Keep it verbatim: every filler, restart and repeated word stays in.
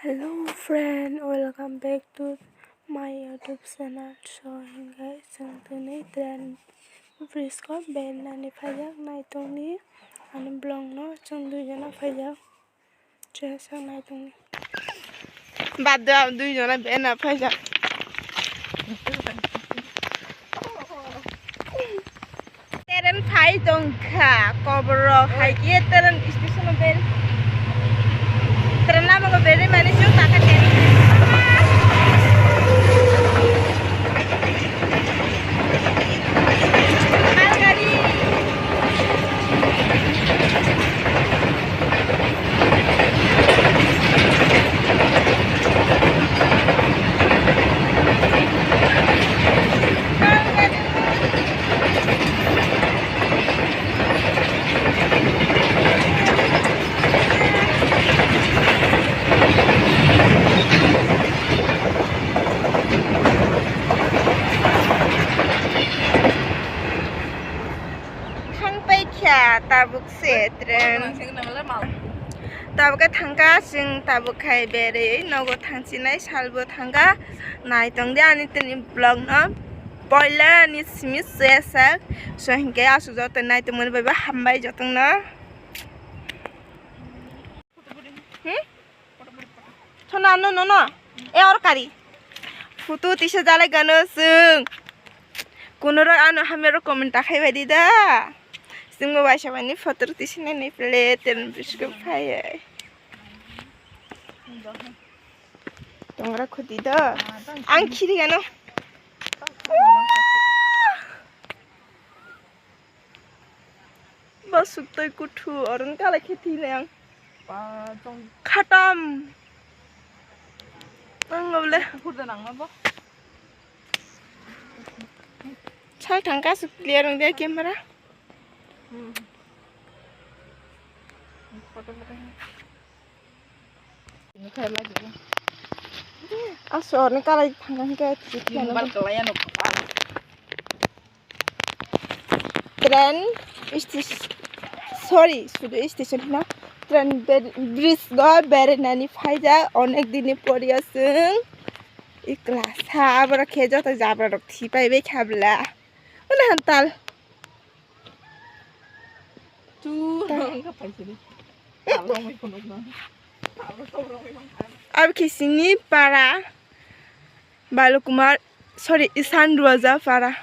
Hello friend, welcome back to my YouTube channel. So, hingke chwng tini train bridge o berinani phaijak naitongni, ani vlog no chwng duijona phaijak. Chwng sak naitongni. Bad de, duijona berna phaijak. Train phai tongkha, koboro hai khe train station o beri. Train lama o beri mani chwng taka train. Malgari. Thang paikha tabuk se train. Tabuk khe thangkha chwng, tabuk khai berwi nogo thangchinai salbo thangkha. Naitongdi ani tini vlog no poila ni simi se sak. So hinkhe aswk joto naitongmani bai bo hambai jotono. Hmm? Thona no no no. E or kari. Photo tisa jalai gano chwng. Kuno rok ano hamya rok comment ta khai bai di da. Chwngbo waisa mani photo tisa nai nai pele ten biskit phai. Tongra khoti da. Ang khiri gano. Ba suktwi kuthu, oro wng kha lai khe thwi nai ang. Ba, chong. Khatam. Ang le. Kuphur da nang ma bo. Sal thang ka suk clear wng de camera. Hmm. Photo, photo. Aswk ni kalai thangkha hwnkhe. Mobile kalai ano. Train station, sorry, sudu station hino. Train ber-, bridge go berinani phaijak, onek dini poriya chwng. Ikla sa aboro khe joto jabra rok thipai bai khabla. Ano hantal. Tu rong ka paisini. Abo khe chini para Balu Kumar, sorry, Isan Duaja para.